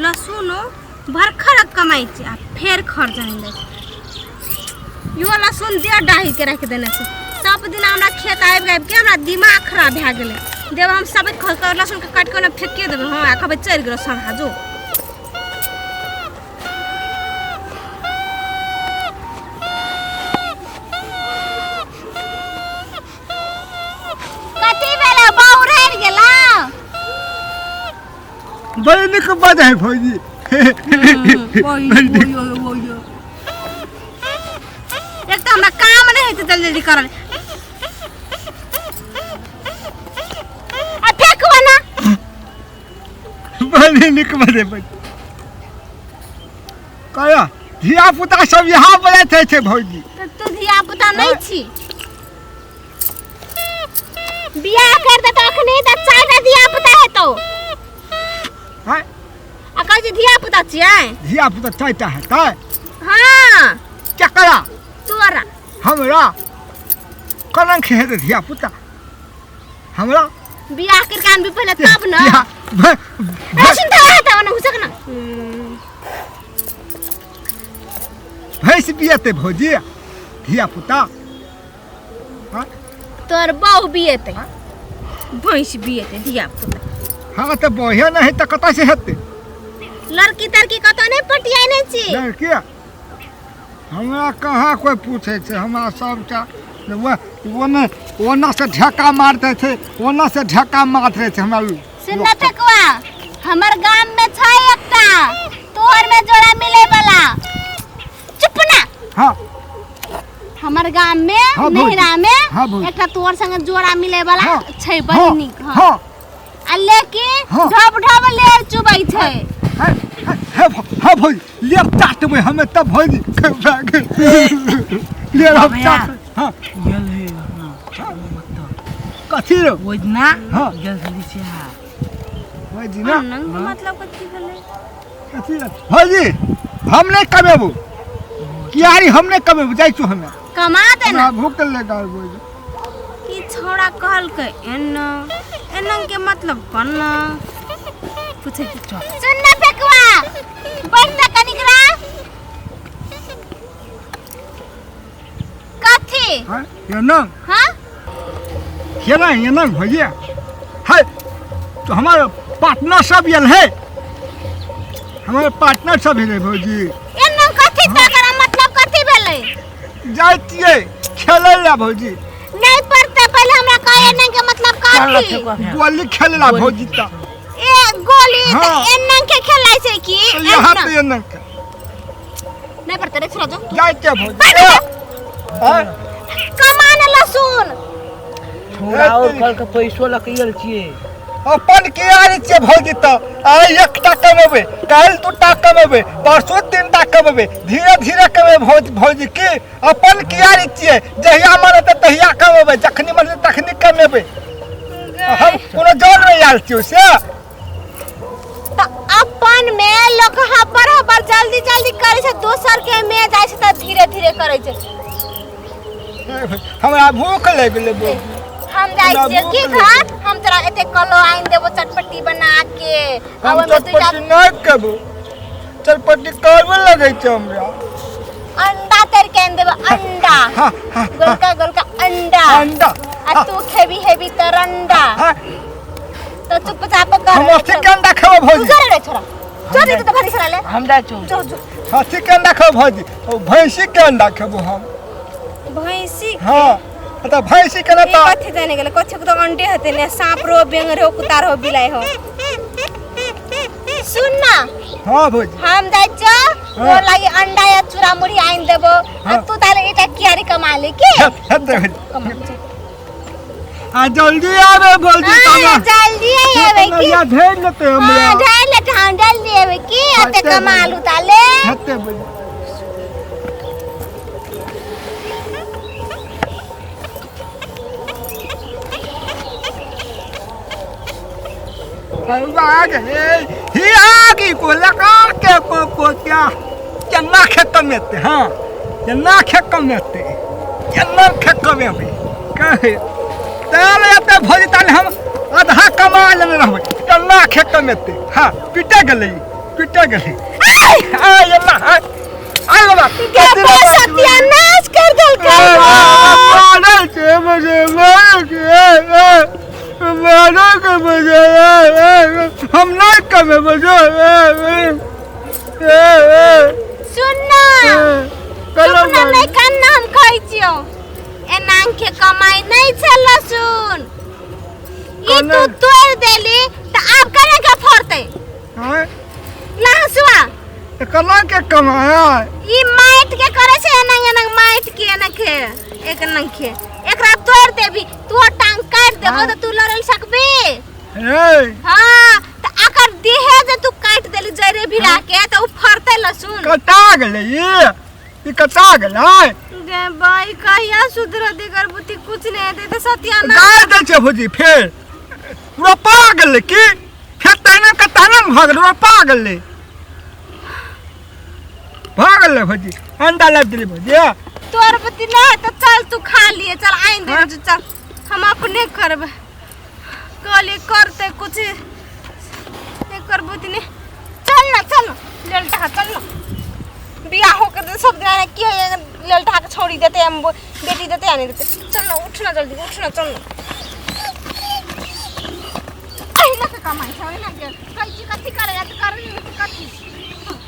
लहसुनो भरखर कमाइ छै आ फेर खर जन दै छै। इहो लहसुन दे डाही के राखि देने छै। सब दिन हमरा खेत आबि आबि के हमरा दिमाग खराब भए गेलै। देब हम सब खर लहसुन के काटि के ओना फेकिए देबै। हँ, आ कहबै चलि गेलो सभा जो। कथी भेलै, बौरैर गेलौ? बड़ी नीक बात है भौजी। एक तऽ हमरा काम नहि हेतै जल्दी जल्दी करल। आ फेकबो ना। बड़ी नीक बात है भौजी। कहिया धिया पुता सब यहाँ बोलैत होइ छै भौजी? तऽ तू धिया पुता नहि छी। बियाह कर दे तऽ अखने तऽ चारिटा धिया पुता हेतौ। हैं? आ कहै छै धिया पुता छियै। धिया पुता चारिटा हेतै? हाँ। केकरा? तोरा। हमरा कोना के हेतै धिया पुता हमरा? बियाह करके आनबी पहिले तब न। धिया ए, सुन तऽ हेतै ओना हुसक न। भैंस बियेतै भौजी धिया पुता? हाँ? तोर बहु बियेतै, भैंस बियेतै धिया पुता। हाँ तऽ बहे नहि तऽ कतऽ से हेतै? लड़की तड़की कतऽ नहि पटियाने छी? लड़की हमरा कहाँ कोइ पूछै छै। हमरा सबटा ओने ओना से ढेका मारते छै, ओना से ढेका मारते रहै छै हमरा। सुन न ठकुआ, हमर गाम में छै एकटा तोहर में जोड़ा मिले वाला। चुप ना। हाँ। हमर गाम में हाँ, भौजी। नहिरा में हाँ, भौजी। एकटा तोहर संगे जोड़ा मिले वाला हाँ। छै बड़ हाँ, नीक। हाँ। हाँ। आ लेकिन हाँ। ढब ढब लेर चुबै छै। हे हे हे भौजी, लेर चाटबै हमे तब भौजी। लेर हम भैया। चाट। हाँ। गेल है हाँ कथी रे? ओहि दिना हाँ। गेल छली से। हाँ। ओहि दिना। नंग के मतलब कथी भेलै? कथी रे? भौजी, हम नहि कमेबू कियारी, हम नहि कमेबू, जाइ छु हमे। कमा दे ना। हमरा भूख लगल भौजी। ई छौड़ा कहलकै एना एना के मतलब कन्ना पूछै छी। सुन ना फेकुआ, बैठ ना कनिक रा। कथी? हाँ, एना। हाँ? केना एना भौजी है तो हमार पार्टनर सब आयल है, हमार पार्टनर सब है भौजी। एना कथी तकरा मतलब कथी भेलै? जाइ छियै खेलै ला भौजी। नहीं पड़ते, पहले हमरा कहे एना के मतलब कथी। गोली खेलै ला भौजी। त ए गोली त हाँ। एना के खेलै छै की? यहाँ एना। पे एना के नहीं पड़ते रे, छोड़ा जो। जाइ छियै भौजी। बैठ जा। हाँ? कमा न लहसुन। छोड़ा और कल के पैसो लकैल छियै। अपन कियारी छियै भौजी। तऽ आइ एकटा कमेबै, काल्हि दूटा कमेबै, परसू तीनटा कमेबै, धीरे धीरे कमेबै भौजी। भौजी की अपन कियारी छियै, जहिया मन हेतै तहिया कमेबै, जखनी मन हेतै तखनी कमेबै। हम कोनो जन नहि आयल छियै से। तऽ अपन में लोक हबर हबर जल्दी जल्दी करै छै, दोसर के में जाइ छै तऽ धीरे धीरे करै छै। हमरा भूख लागि गेलै बौ। हम जाइ हमरा छियै भूख की लागि घर, हम तोरा एते कलो आनि देबो चटपटी बना के। आ हम ओहिमे दूटा चटपटी नहि खेबो, चटपटी करबे लगै छै हमरा। अंडा तर के आनि देबो अंडा। हाँ, हाँ, गोलका गोलका अंडा। अंडा। आ तू खेबी हेबी तऽ रंडा। हाँ, तऽ चुपचाप कर। हम अथी के अंडा खेबो तू भौजी। चल रे छोरा, चल रे, तू तऽ भारी छोरा ले। हम जाइ छौ। जो जो। अथी के अंडा खेबो भौजी, ओ भैंसी के अंडा खेबो हम। भैंसी? हाँ, तऽ भैंसी के ना ई तऽ कथी जाने गेलै, कथी के तऽ अंडे हेतै ने, साँप रो, बेंग रो, कुत्ता रो, बिलाइ हो। सुन ना। हाँ भौजी। हम जाइ छियौ, हाँ। तोर लागि अंडा या चूड़ा मुढ़ी आनि देबो आ हाँ। तू ताले एकटा कियारी कमा ले की। हेतै भौजी। कमा ले। आ जल्दी आबे भौजी। हाँ, तब जल्दी आबै की। या भेज लेते हमरा। हाँ, ढाई लेते, हाँ, जल्दी आबै की, एते हेतै कमा भौजी। लू ताले। हेतै भौजी। हियागी को लगा के को क्या केना खे कमेते? हाँ, केना खे कमेते, केना खे कमेबै कहे ताले एते भौजी, ताले हम आधा कमा लेने रहबै। केना खे कमेते? हाँ, पिटे गेलै। टूटे गेलै। आ ये मा आ बाबा। गे बा, सत्यानाश कर देलकै। मारै छै मुझे, मारै छै, मारै के मुझे। हम नहीं कमेबै मुझे। सुन ना, चुप ना, नहीं कान, हम कहै छियौ, एना के कमाई नहीं छै लहसुन। ई तू तोड़ देली त आब केना के फड़तै लहसुआ? केना के कमाया? ई माटि के करे छै एना एना माटि के, एना के एक नंग के। एकरा तोड़ देबी, तू टांग काट देबो त तू लड़ल सकबी? हे। हाँ, त अकर देहे जे तू काट देली जरे भिरा के, त उ फड़तै लहसुन? कटा गेलै ई, कटा गेलै। गे बाई, कहिया सुधरत एकर बुद्धि? कुछ नहीं हेतै त सत्यानाश। गाड़ दै छै भौजी, फेर रोपा गेलै की? फेर तहने के तहने भऽ गेलै, रोपा गेलै, भऽ गेलै भौजी। अंडा लाबि देली भौजी। तोर बुद्धि नहीं त चल, तू खा लिए, चल आइन दे। चल, हम अपने करबै। कहलिए करते कुछ, एकर बुद्धि नहीं। चल ना, चल ना, ललटा, चल ना। बियाह हो के सब दिन की ललटा के छोड़ी देते, हम बेटी देते या नहीं देते। चल ना, उठ ना, जल्दी उठ ना, चल ना। अहिना के कमाई छै, अहिना के। कहै छी कथी करे त कर, कथी।